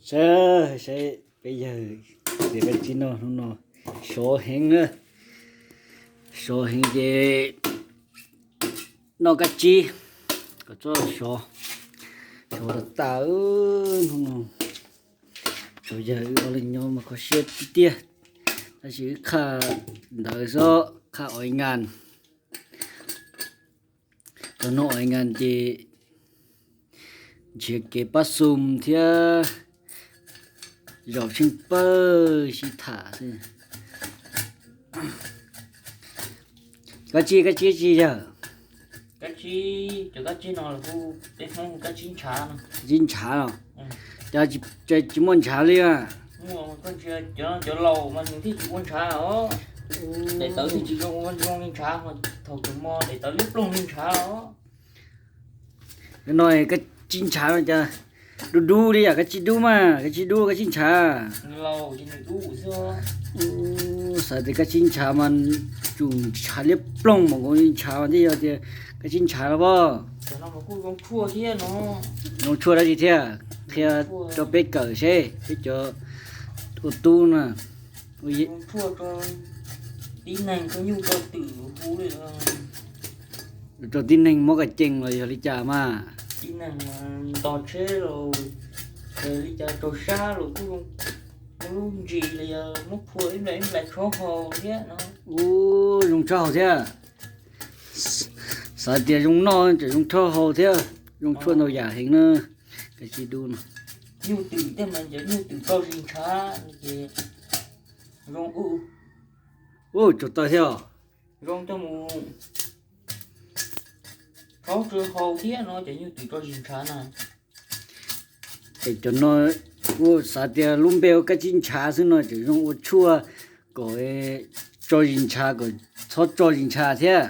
Saib, saib peb yawg, tias kab tsib no hnub no sov heev na, sov heev ces noj kab tsib kom txhob sov, sov tas tas hnub no. Cov yawg wb ob leeg nyob mas kho siab tiag tiag, tab sis wb qhaj ntawv xwb, qhaj online. Cov no online ces nrhiav kev pab xum thiab zaum tsheej pawg sib tham xwb. Kab tsib, kab tsib tsi yawg? Kab tsib, cov kab tsib no los hu, peb Hmoob hu kab tsib ntshav no. Kab tsib ntshav los? Cas tsis muaj ntshav li a? Cov laus mas nws thiaj tsis ua ntshav os. Daim tawv thiaj tsis zoo ua zoo li ntshav, thaum tseem mo daim tawv liab ploog li ntshav os. No kab tsib ntshav no cas dub dub li yam kab tsib dub mas, kab tsib dub kab tsib ntshav. Xav tias kab tsib ntshav mas tsum ntshav liab ploog mas nkaus li ntshav mas thiaj yog tias kab tsib ntshav los pob. Zoo tshuaj dab tsi thiab? Qhia rau peb kawm seb peb cov ua tub na. Tib neeg muab kas cees los yog li cas mas? Tib neeg nto tsheb los, li cas rau sab los kuj zoo, muab lub ntsis los yog muab phua ib nplais ib nplais tshab hau thiab no. Ub, zoo tshab hau thiab. Xav tias zoo noj tseem zoo tshab hau thiab, zoo tshuaj ntau yam heev na. Kab tsib dub no. Nyuj twm tej mas cov nyuj twm tso zis ntshav ces zoo. Ub, tsuas tawg thiab os. Zoo coj mus rhaub tsw hau thiab no, cov nyuj twm tso zis ntshav na. Es cov no kuj xav tias lub npe ua kab tsib ntshav xwb no tseem zoo ua tshuaj kom tso zis ntshav kom txhob tso zis ntshav thiab.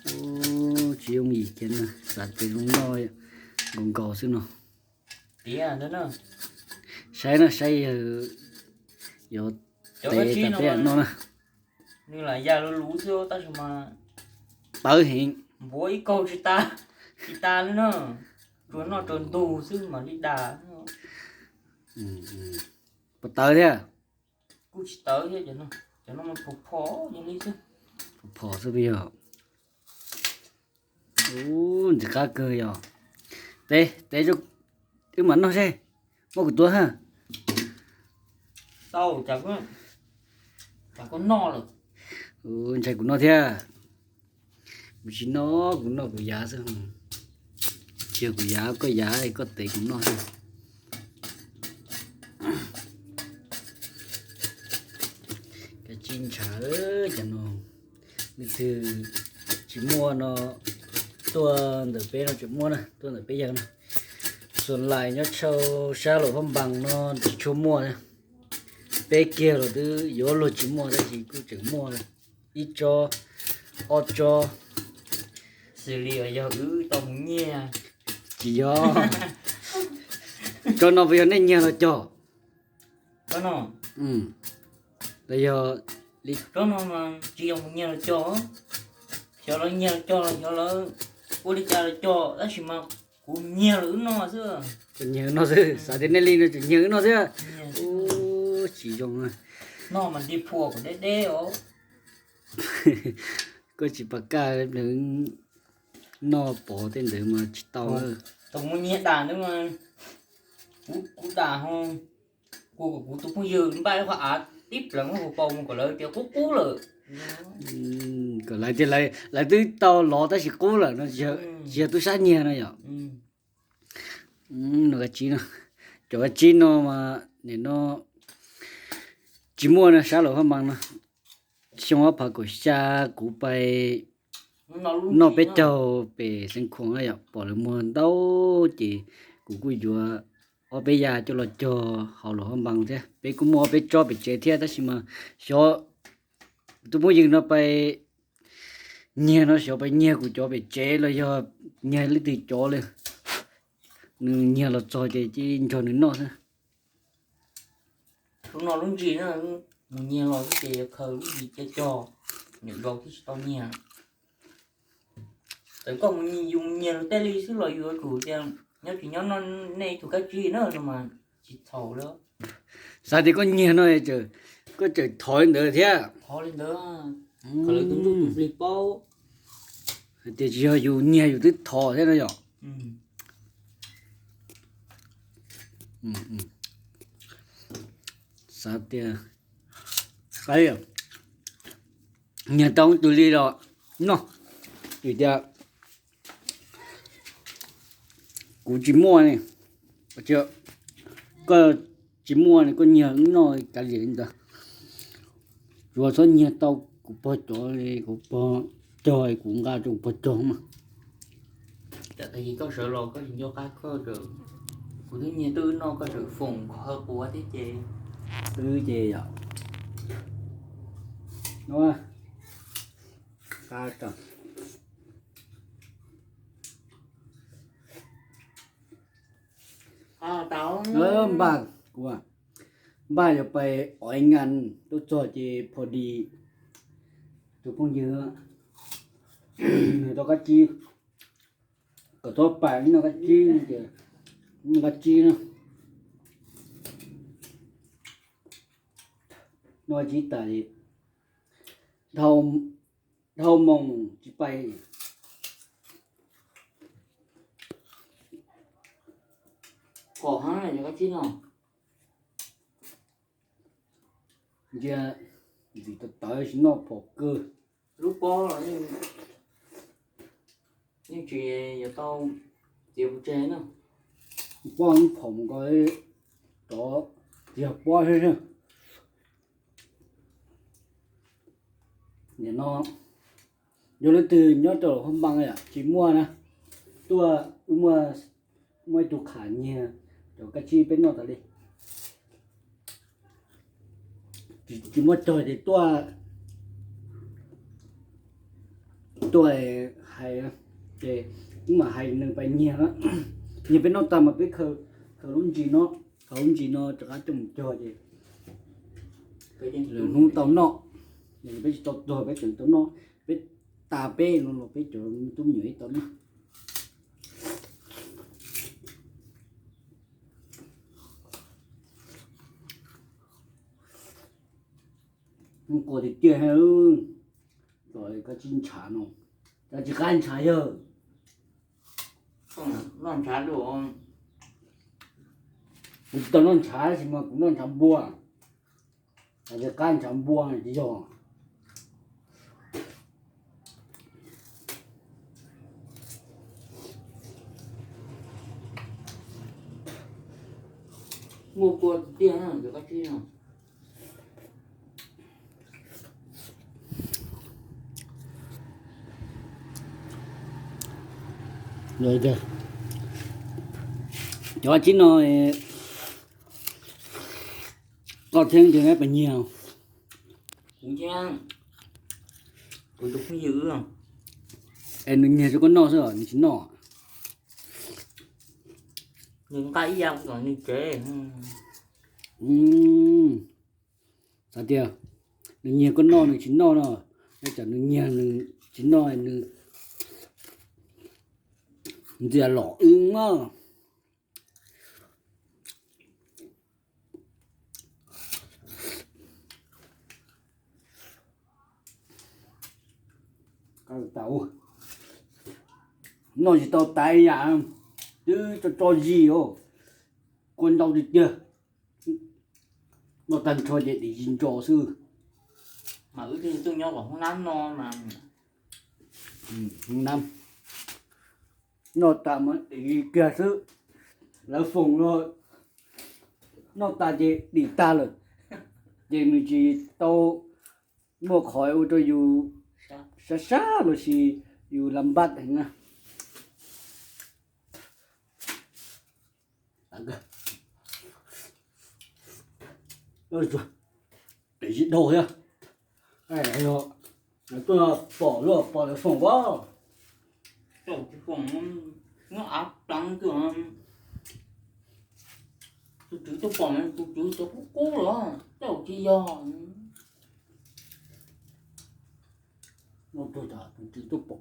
Tsis yooj yim kiag, xav tias zoo noj nkaus nkaus xwb no. Saib no, saib yog yuav tev tas peb no na. Nws lam ya luv luv xwb tab sis mas tawv heev, npuav ib kaug tsis tas, tsis tas li na. Tsuas noj tsaus ntuj xwb mam li dam. Puas tawv thiab? Kuj tsis tawv thiab, cov no mas phom phom li xwb. Phom phom xwb yog. Ub, ntxim qab kawg yog. Tev, tev, wb mam noj seb, muab kuv tuav ha. Tau, koj noj lawm. Ntshai kuv noj thiab. Kuv tsis noj, kuv noj kuv yav xwb. Tsis yog kuv yav, koj yav koj tev kuv noj xwb. Kab tsib ntshav, cov no leej twg tsis muaj no tuaj ntawm peb no tseem muaj na, tuaj ntawm peb yawg no. Xuas Lais nyob rau sab Luam Phab Npas no tsis tshua muaj. Peb kiag los twb yuav luag tsis muaj tab sis kuj tseem muaj ib tsob, ob tsob. Xws li yog wb tau mus nyiag. Tsis yog. Tsob no puas yog nej nyiag los cog? Los yog li tsob no mas tsis yog mus nyiag los cog. Xyov lawv nyiag los cog los xyov lawv ua li cas los cog tab sis mas kuv nyiag los wb noj xwb. Nyiag wb noj xwb, xav tias nej li no tseem nyiag wb noj xwb. Ub, tsis zoo. Noj mas nti phua kom deb deb os. Koj tsis pas kaj, noj pov tej ntawd mas tsis tau. Tus mus nyiag dam ntawd mas kuv dam ho, kuv, kuv tus phooj ywg npaj ib qho av tib pleev hauv paus mus kom lawv tias qub qub lawm. Kom lawv tias lawv twb tau lov tab sis qub lawm no, tsis yog tub sab nyiag no yom. No kab tsib no, cov kab tsib no mas nim no tsis muaj na, sab Luam Phab Npas no. Xyoo ob phav kaum xya kuv pais noj peb caug pem Xeev Khuam yom, pom lawv muag ntau ces kuv kuj yuav ob peb yam coj los cog hauv Luam Phab Npas thiab. Peb kuj muaj ob peb tsob pem tsev thiab tab sis mas xyov tus phooj ywg no pais nyiag no, xyov pais nyiag kuv cov pem tsev los yog nyiag leej twg cov li. Nws nyiag los txog ces cia nrog nws noj xwb. Lub no lub ntsis na, mus nyiag los ces yuav khaws lub ntsis cia cog, niam laus thiaj tsis tau nyiag. Txawm koj mus yus mus nyiag luag tej li xwb los yus yuav tsum tias nyob tsis nyob noj nej ib tug kab tsib na no mas. Tsis txhaum lawm. Xav tias koj nyiag no, koj tseem thov li ntawd thiab. Thov li ntawd, qhov lawv tus ntsuj tus plig paub. Hais tias tsis yog yus nyiag yus twb thov thiab no yom. Xav tias, nyiag tau tus li los noj, vim tias kuv tsis muaj ne, koj tsis muaj ne, koj nyiag noj kav liam li ntawd. Tsuas txhob nyiag tau kuv pog cov, kuv pog cog, kuv nqa rau kuv pog cog mas. Tam tag kis koj sawv los koj tsis nco qab koj, kuv twb nyiag twb noj koj tseem foom qhov quav thiab ces. Twb ces yom. Qab tau. Npaj, kuv npaj yuav pais ua ngan, tuaj txog ces pho di tus phooj ywg nws tau kab tsib, kom txhob pais noj kab tsib ces noj kab tsib na. Noj kab tsib tas ces dhau moos tsis pais. Pom heev yog kab tsib no. Ntsia, ntxim tawv tawv tsis noj phom kawg. Lub pob los yeej tsis yuav tau txiav pov tseg na. Pob phom nkaus, rov txiav pob thiab. Nim no yog leej twg nyob rau hauv Hmoob Npaas yom, tsis muaj na, tuaj, muaj, muaj ib tug qham nyiag cov kab tsib peb noj tas li. Tsis muaj cog ces tuaj, tuaj hais, ces wb mam hais nws pais nyiag na. Nyiag peb noj tas mas peb khaws, khaws lub ntsis no, khaws lub ntsis no rov qab coj mus cog ces lwm hnub tau noj. Peb tsis tau tuag peb tseem tau noj, peb tas peb no los peb cov tub me nyuam ib tau noj. Quas tiag tiag, kab tsib ntshav no, kab tsib qab ntshav yawg. Noj ntshav dua. Kuv tsis tau noj ntshav tab sis mas kuv noj ntshav npua. Kab tsib qab ntshav npua no tsis yog. Muaj kua tiag tiag cov kab tsib no. Cov kab tsib no koj thiab nws pais nyiag. Kuv thiab kuv tus phooj ywg. Es nws nyiag rau koj noj xwb nws tsis noj? Nws nqa ib yam kom nws tsev. Xav tias nws nyiag koj noj nws tsis noj no, nej tsam nws nyiag nws tsis noj nws ntxias los wb mas. Noj tsis tau tas yam, twb tso tso zis os, kua ntau tiag tiag. Noj tag nrho ces dim zis ntso xwb. Mas wb twb nyob kom hoob nab no mas, hoob nab, noj tas mas dim zis kiag xwb. Lawv foom los noj tas ces dim tag lawm, ces nws tsis tau muaj qhov ua rau yus sab sab los sis yus la npab heev na. Dim zis dhau thiab. Tuaj pom luaj pom lawv foom as. Tsis foom, muab av pleev twg. Tus tswv tuaj pom tus tswv cov kub kub los tej zaum tsis yog. Tus tswv tuaj pom.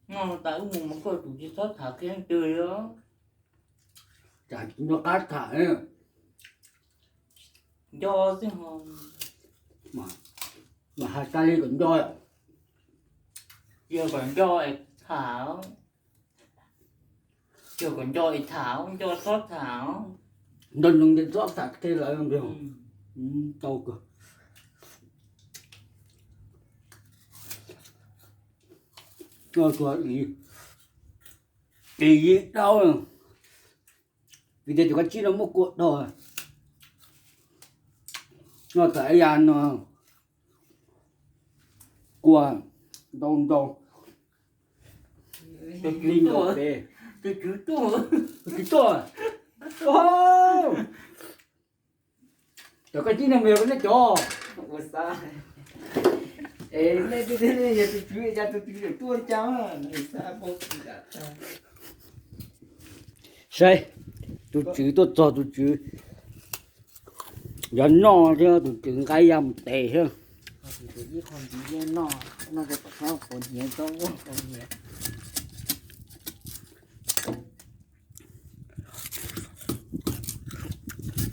No tas wb mus mas koj tus tsis txhob tham kiag twg li os. Tsam nco qab tham, nco xwb ho. Mas hais tas li kom nco, yog kom nco es tham, yog kom nco es tham, nco txhob tham. Nco ntsoov ces txhob tham kiag lawm. Tau kawg. Ib yig dau, vim tias cov kab tsib no muaj kua dog. No tas ib yam no kua ntau ntau. Li ntau pem. Tus tswv tuaj. Cov kab tsib no mas yog nej cov. Es nej twb tias nej yog tus tswv, cas tus tswv tseem tuaj li cas? Saib, tus tswv tuaj txog, tus tswv yuav noj thiab, tus tswv nqa ya mus tes thiab.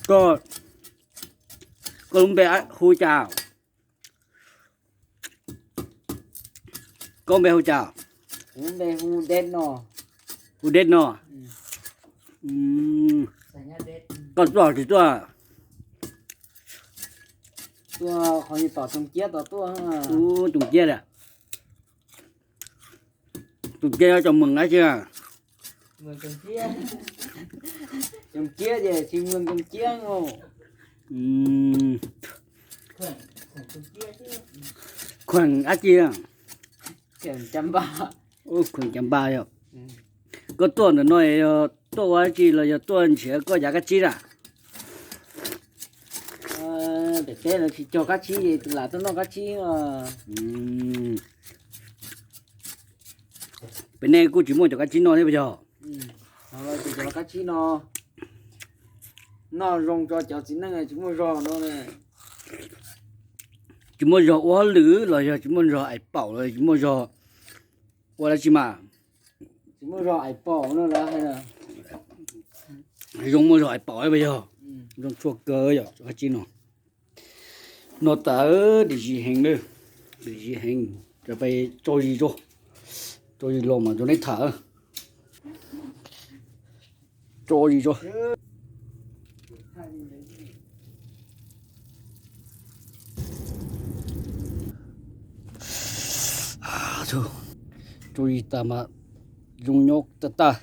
Koj, koj lub npe hu cas? Koj npe hu cas? Hu Deb no. Koj tuaj tsis tuaj? Tuaj qhov tom Coom Ciab tod tuaj. Ub, Coom Ciab a. Tus cia cov meem dab tsi? Coom Ciab ces tsis mus Coom Ciab. Kheem Cas Npas. Kheem Cas Npas yog. Koj tuaj ntawm no yog tuaj ua dab tsi los yog tuaj nrhiav koj yav kab tsib a? Pem teb no tsis cog kab tsib, lam tuaj noj kab tsib. Pem nej kuj tsis muaj cov kab tsib noj thiab puas yog? Cov kab tsib no noj zoo tso, cov txiv neej tsis muaj zog no. Tsis muaj zog ua hauj lwm los yog tsis muaj zog ais paum los tsis muaj zog ua dab tsi mas. Tsis muaj zog ais paum no. Zoo muaj zog ais paum puas yog? Zoo tshua kawg yom, cov kab tsib no. No tas dim zis heev lawm, dim zis heev, rov peb tso zis, tso zis los mas rau nej tham. Tso zis tso. Tso zis tas mas zoo nyob tag tag.